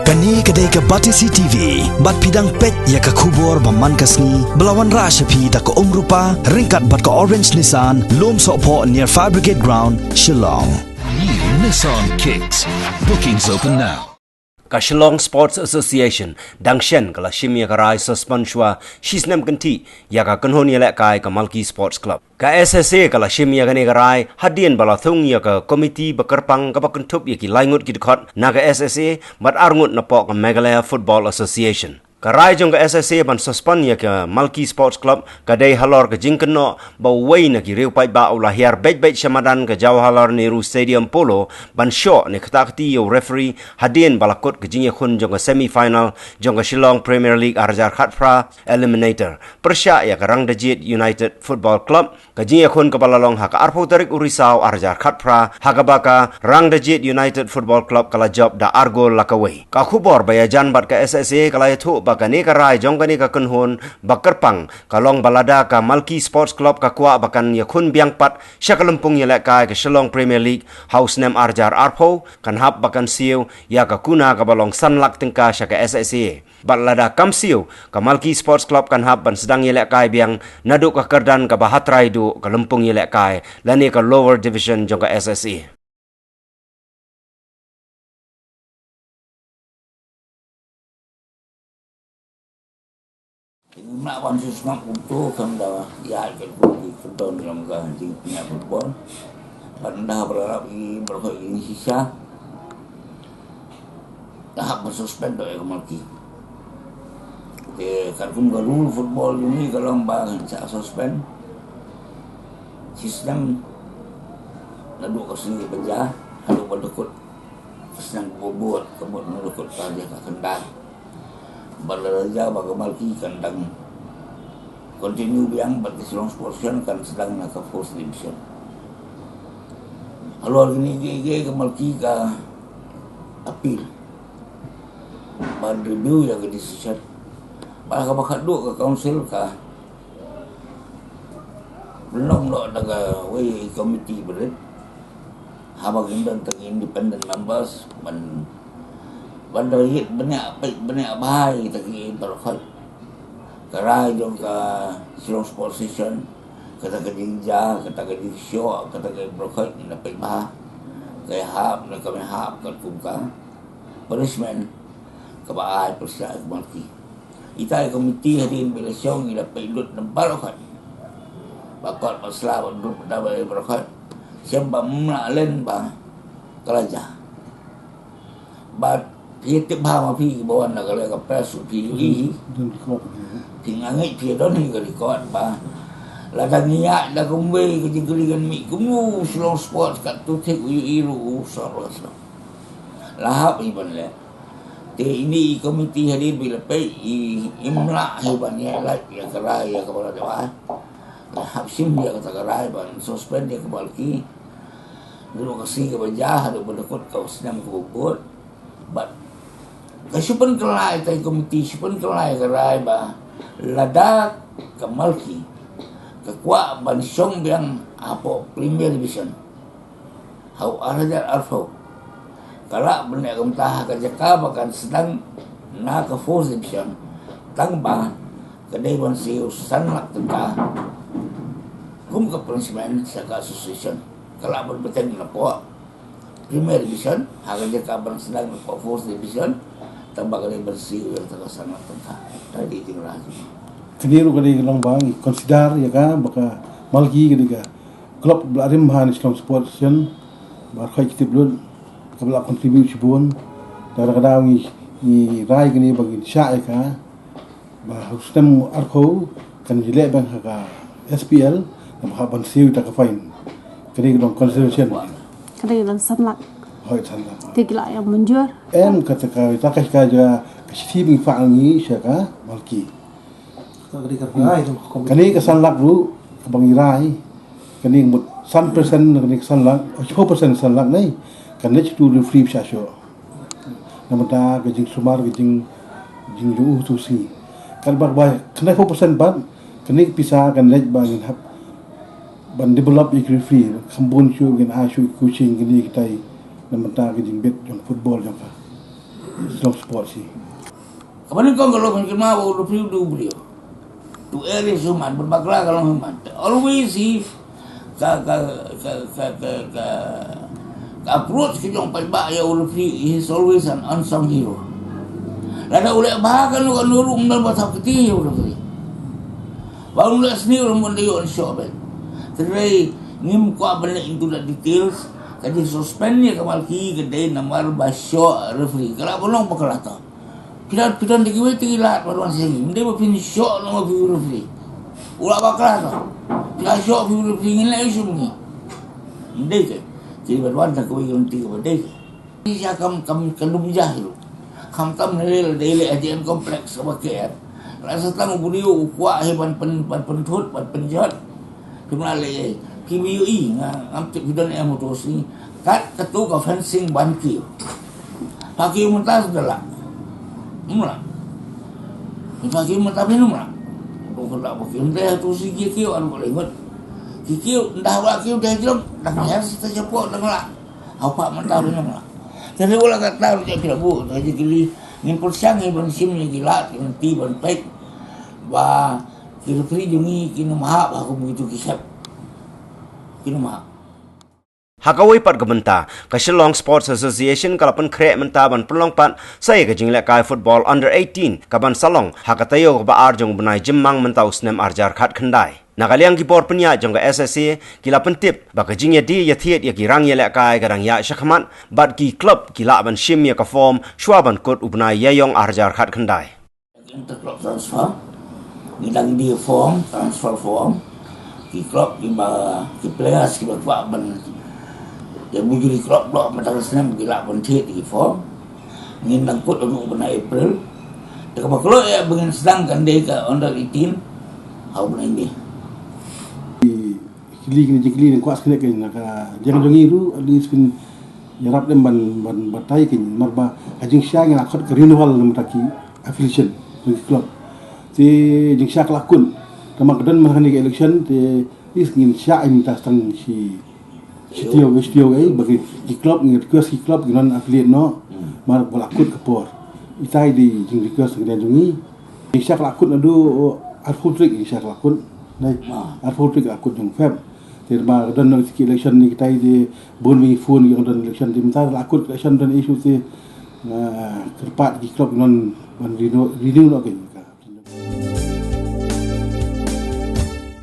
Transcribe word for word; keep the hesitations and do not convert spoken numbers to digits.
Kane ka dei ka Batesi T V, bad phi dang peit ïa ka khubor ba man ka sngi, ba la wanrah sha phi da ka Umrupa, ryngkat bad ka Orange Nissan, Lumsohphoh near Fire Brigade Ground, Shillong. New Nissan Kicks. Bookings open now. Ka Shillong Sports Association, dang shen ka la shim ïa ka rai suspend shuwa shi snem kynthih ïa ka kynhun ïalehkai ka Malki Sports Club. Ka S S A ka la shim ïa kane ka rai hadien ba la thung ïa ka komiti ba kyrpang kaba kynthup ïa ki lai ngut ki dkhot na ka S S A bad ar ngut napoh ka Meghalaya Football Association. Ka rai jong ka S S A ban suspend ïa ka Malki Sports Club ka dei halor ka jingkynnoh ba uwei na ki riew paidbah u la hiar beit beit sha madan ka Jawaharlal Nehru Stadium Polo ban shoh ne ktah kti ïa u referee hadien ba la kut ka jingïakhun jong ka semi final jong ka Shillong Premier League ar hajar khatphra eliminator pyrshah ïa ka Rangdajied United Football Club. Ka jingïakhun kaba la long ha ka arphew tarik u Risaw ar hajar khatphra, ha kaba ka Rangdajied United Football Club ka la jop da ar gol la kawei. Ka khubor ba ïajan bad ka S S A ka la ïathuh ba kane ka rai jong kane ka kynhun ba kyrpang ka long ba lada ka Malki Sports Club ka kwah ba kan ïakhun biang pat sha ka lympung ïalehkai ka Shillong Premier League ha u snem ar hajar arphew, kan hap ba kan siew ïa ka kuna kaba long san lak tyngka sha ka S S A. Bad lada kam siew, ka Malki Sports Club kan hap ban sdang ïalehkai biang naduh ka kyrdan kaba ha trai duh ka lympung ïalehkai lane ka lower division jong ka S S A. Nga ban shu sngap kumto, kan da ïa ka kut ki kordon jong ka jingpynïaid football. Kan da ba la rap i baroh ki shisha. Ka hap ban suspend ïa ka Malki. Te katkum ka rule football jong ngi ka long ba kan sa suspend shi snem naduh ka sngi ba jia haduh ba da kut ka snem ba bud, ka bud naduh kut ka jia ka khyndai. Bad lada jia ba ka Malki kan dang continue biang bad ka Shillong Sports Association kan sdang na ka fourth division. Halor kine kiei kiei ka Malki ka appeal ban review ïa ka decision. Bad kaba khatduh ka council ka pynlong noh da kawei ka komiti ba rit, haba kin don tang independent members ban, ban da rit bniah peit bniah bha ïa kita kiei baroh khoit. Ka rai jong ka Shillong Sports Association, kata ka jingjia, kata ka jingshoh, kata ka baroh khoit ngi da peit bha. Ka ïahap ne kam ïahap katkum ka punishment kaba ai pyrshah ïa ka Malki. Ita i komiti hadien ba la shong ngi la peit lut na baroh khoit. Ba kot ba sla ba duk da ba baroh khoit. Shem ba mla len ba ka la jia. Bad phi tip bha ma phi ba wan na ka leh ka press phi ïohi. Phi nga ngeit phi don hi ka record ba lada ngi ïaid da kumwei ka jingkylli kan mih kumno Shillong Sports katto thik u ïohi ruh u sor la sor. La hap hi ban leh. Te ine i komiti hadien ba la peit i, im lah hi ban ïa lait ïa ka rai ïa kaba la dep ai. La hap shim ïa kata ka rai ban suspend ïa ka Malki. Naduh ka sngi kaba jia haduh ba da kut ka snem kaba bud. Bad ka shu pynkylla ïa ka komiti, shu pynkylla ïa ka rai ba lada ka Malki ka kwah ban shong biang hapoh Premier Division ha u ar hajar arphew, ka lah ban leh kumta ha ka jaka ba kan sdang na ka fourth division, tang ba ka dei ban siew san lak tyngka kum ka punishment sha ka association. Ka lah ban bteng napoh Premier Division ha ka jaka ban sdang napoh fourth division, tang ba ka dei ban siew ïa kata ka san lak tyngka. Ka dei jingrwai. Kane ruh ka dei ka long ba ngi consider ïa ka ba ka Malki ka dei ka club ba la rim bha na Shillong Sports Association, ba khoi ki tip lut, kaba la contribute shibun. Te da ka daw ngi, ngi rai kane ba ngin shah ïa ka, ba ha u snem arphew kan ïaleh biang ha ka S P L, naba hap ban siew ïa ka fine. Kane ka dei ka consideration. Ka dei ka dang san lak. Hooid, san lak. Te ki la ïa mynjur. Em, kata ka, kata ka, ka, ka shithi ba ngi phah ngi sha ka Malki. Kane ka san lak ruh kaba ngi rai, kane mut san percent na kane ka san lak, shiphew percent san lak ne, kan leit sha utu u referee ba shah shoh. Namar ka jingsumar, ka jing, jingjynjar utu u sngi. Katba ba khyndai phew percent pat, kane ka pisa kan leit ba ngin hap ban develop ïa ki referee, kham bun shuh ngin ai shuh coaching kine kitai, namar ka jingbit jong football jong ka. Long sports hi. Kaba nyngkong ka long kynmaw ba u referee u dei u briew. Tu eri suman, berbakla ka long suman. Always hi ka, ka, ka, ka, ka, ka, ka approach ka jong paidbah ïa u referee is always an unsung hero. Lada u leh bha kano kano ruh ym don ba thap kti ïa u referee. Ba u leh sniew ruh ym don ïoh shoh bad. Te ngim kwah ban leh into the details. Ka jingsuspend ïa ka Malki ka dei namar ba shoh referee. Ka lah ban long ba ka lah ta. Phi don, phi don da kiwei te ki lad ba wan sha ngi. Ym dei ba phin shoh namar phi referee. U lah bakla to. Phi la shoh phi referee, ngin leh issue ngi. Ym dei te. Te ba wan da kiwei ki lynti kaba dei te. Ïa kam, kam, kam dum jah hi ruh. Khamtam ne lei lei lei ha J N Complex kaba K L. La sa tang u briew u kwah hi ban pyn, ban pynthut, ban pynjot. Phim lah leh ei. Phi ïohi nga, ngam tip phi don em u to sngi. Kat katu ka fencing ban kiew. Pha kiew mynta sa da lah. Ym lah. Pha kiew mynta phin ym lah. To ka lah ba kiew mynta ha to sngi ki kiew, ano ka leh ngut. Ki kiew, ynda ba kiew da jrong, da ngi sa ta japoh da lah. Hau pha mynta phin ym lah. Te lei wala kata ruh ja phi la buh, ta jingkylli. Ngin pyrshang hi ban shim ïa ki lad, ki lynti ban peit. Ba ki referee jong ngi kin ym hap ha kum kitu ki shep. Kin ym hap. Ha kawei pat ka bynta, ka Shillong Sports Association ka la pynkhreh mynta ban pynlong pat sa ïa ka jinglehkai football under eighteen ka ban sa long ha ka taïew kaba ar jong u bnai Jymmang mynta u snem ar hajar khatkhyndai. Na ka liang ki bor pynïaid jong ka S S A ki la pyntip ba ka jingïadie ïathied ïa ki rang ïalehkai ka dang ïaid shakhmat bad ki club ki lah ban shim ïa ka form shuwa ban kut u bnai Ïaiong ar hajar khatkhyndai. Inter club transfer. Ngi dang die form, transfer form. Ki club kiba, ki players kiba kwah ban, ïa bujli club block mynta ka snem ki lah ban thied ki form. Ngin dang kut u bnai April. Te kaba kloi ïa ba ngin sdang kan dei ka under eighteen. Ha u bnai May. Ki, ki li, ki li, ki li, kwah sknek kan na ka jong jong ngi ruh, at least kin ïarap lem ban, ban batai kin, namar ba ha jingshisha ngi la khot ka renewal namar ki affiliation jong ki club. Te jingshisha ka la kut. Tangba ka don man kane ka election te is ngin sha ai mynta tang shi, shi taïew, shi taïew ei ba ki, ki club ngi request ki club ki non affiliate noh. Namar ba la kut ka por. Itai dei jing request ngi jong ngi. Jingshisha ka la kut naduh arphew tarik jingshisha ka la kut. Nai, arphew tarik ka la kut jong Feb. Te ba ka don noh ki election ni kitai te bun ba ngi phone ki ong don election te mynta la kut election don issue te, ah, kyrpad ki club non ban renew, renew noh kin.